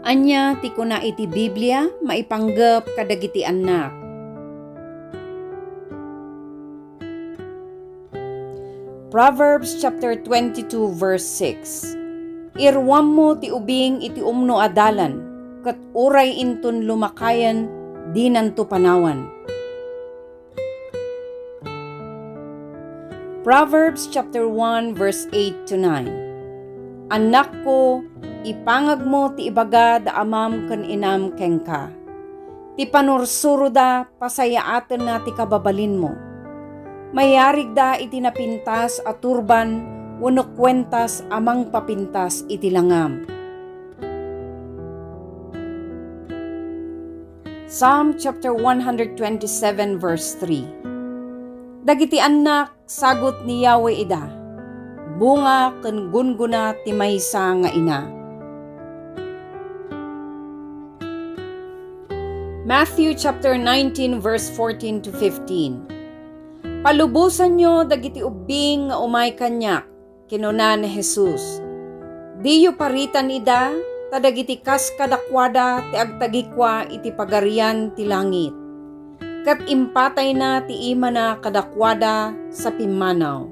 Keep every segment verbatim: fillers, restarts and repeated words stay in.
Ania ti kuna iti Biblia maipanggep kadagiti annak? Proverbs chapter twenty-two, verse six. Iruammo ti ubing iti umno a dalan, ket uray inton lumakayen, dinanto panawan. Proverbs chapter one, verse eight to nine. Annakko, ipangagmo ti ibaga da amam ken inam kenka. Ti panursuroda, pasayaatenna ti kababalinmo. Mayarigda iti napintas a turban wenno kuentas a mangpapintas iti langam. Psalm chapter one hundred twenty-seven, verse three. Dagiti annak, sagut ni Yahweh ida, bunga ken gunggona ti maysa nga ina. Matthew chapter nineteen, verse fourteen to fifteen. Palubosanyo dagiti ubbing nga umay kaniak, kinuna ni Jesus. Diyo paritan ida, ta dagiti kas kadakuada ti agtagikua iti Pagarian ti Langit, ket impatayna ti imana kadakuada sa pimmanaw.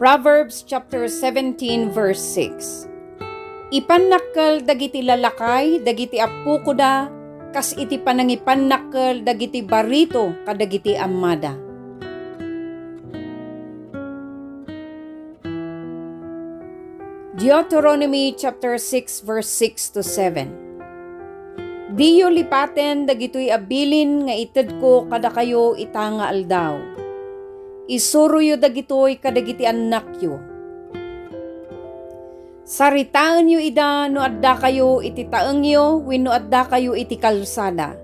Proverbs chapter seventeen, verse six. Ipannakkel dagiti lalakay dagiti appokoda kas iti panangipannakkel dagiti barito kadagiti ammada. Deuteronomy chapter six, verse six to seven. Diyo lipaten dagitoy a bilin nga itedko kadakayo ita nga aldaw. Isuroyo dagitoy kadagiti annakyo. Saritaenyo ida no addakayo iti taengyo wenno addakayo iti kalsada,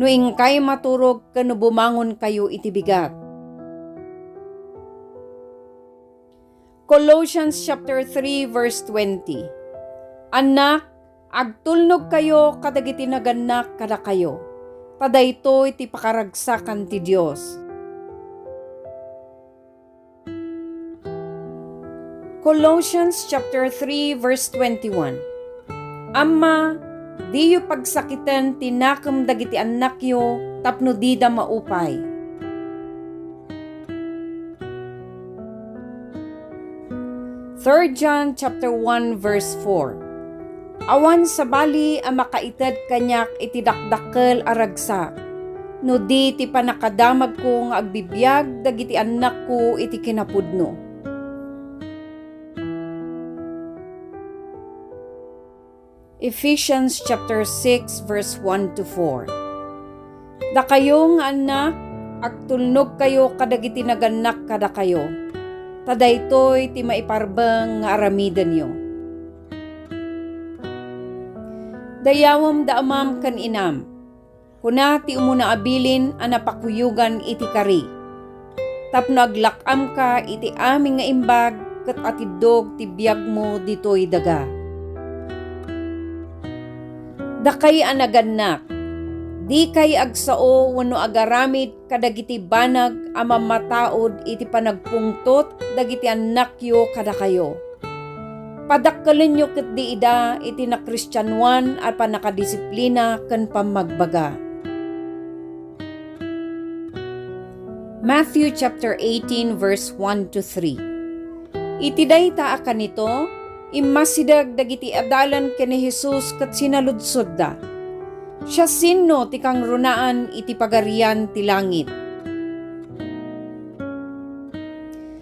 no inkay maturog ken no bumangonkayo iti bigat. Colossians chapter three, verse twenty. Annak, agtulnogkayo kadagiti nagannak kadakayo, ta daytoy ti pakaragsakan ti Dios. Colossians chapter three, verse twenty-one. Amma, diyo pagsakiten ti nakem dagiti annakyo tapno dida maupay. Third John chapter one, verse four. Awan sabali a makaited kaniak iti dakdakkel a ragsak, no di ti pannakadamagko nga agbibiag dagiti annakko iti kinapudno. Ephesians chapter six, verse one to four. Dakayo nga annak, agtulnogkayo kadagiti nagannak kadakayo, ta daytoy ti maiparbeng nga aramidenyo. Dayawem da amam ken inam, kuna ti umuna a bilin a napakuyogan iti kari, tapno aglak-amka iti amin nga imbag ket atiddog ti biagmo ditoy daga. Dakay a nagannak, dikay agsao wenno agaramid kadagiti banag a mammataud iti panagpungtot dagiti annakyo kadakayo. Padakkelenyo ketdi ida iti nakristianoan a pannakadisiplina ken pammagbaga. Matthew chapter eighteen, verse one to three. Iti dayta a kanito, immasideg dagiti adalan ken ni Jesus ket sinaludsodda, "Siasino ti kangrunaan iti Pagarian ti Langit?"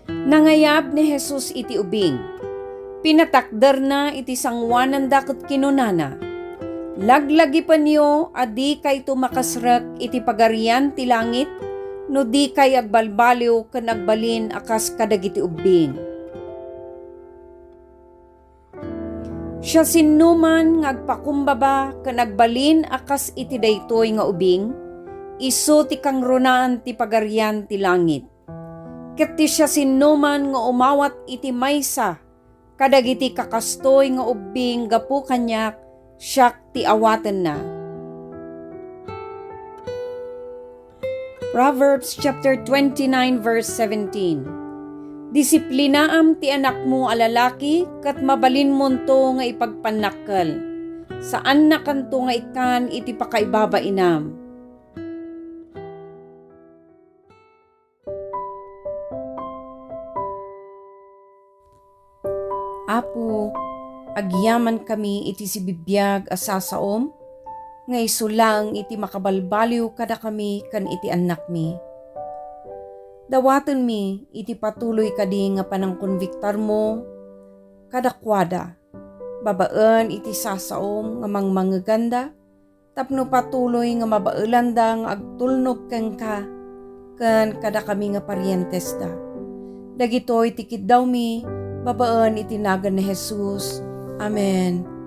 Nangayab ni Jesus iti ubing. Pinatakderna iti sangoananda ket kinunana, "Laglagipenyo a dikayto makasrek iti Pagarian ti Langit no dikay agbalbaliw ken agbalin a kas kadagiti ubbing." Siasinoman nga agpakumbaba ken agbalin a kas iti daytoy nga ubing, isu ti kangrunaan ti Pagarian ti Langit. Ket ti siasinoman nga umawat iti maysa kadagiti kakastoy nga ubbing gapu kaniak, siak ti awatenna. Proverbs chapter twenty-nine, verse seventeen. Disiplinaam ti anakmo a lalaki ket mabalinmonto nga ipagpannakkel. Saannakanto nga ikkan iti pakaibabainam. Apo, agyamankami iti sibibiag a sasaom nga isu laeng iti makabalbaliw kadakami ken iti annakmi. Dawatenmi iti patuloy kadi nga panangkonbiktarmo kadakuada babaen iti sasaom nga mangmangeganda tapno patuloy nga mabaelanda nga agtulnog kenka ken kadakami nga parientesda. Dagitoy ti kiddawmi babaen iti nagan ni Jesus. Amen.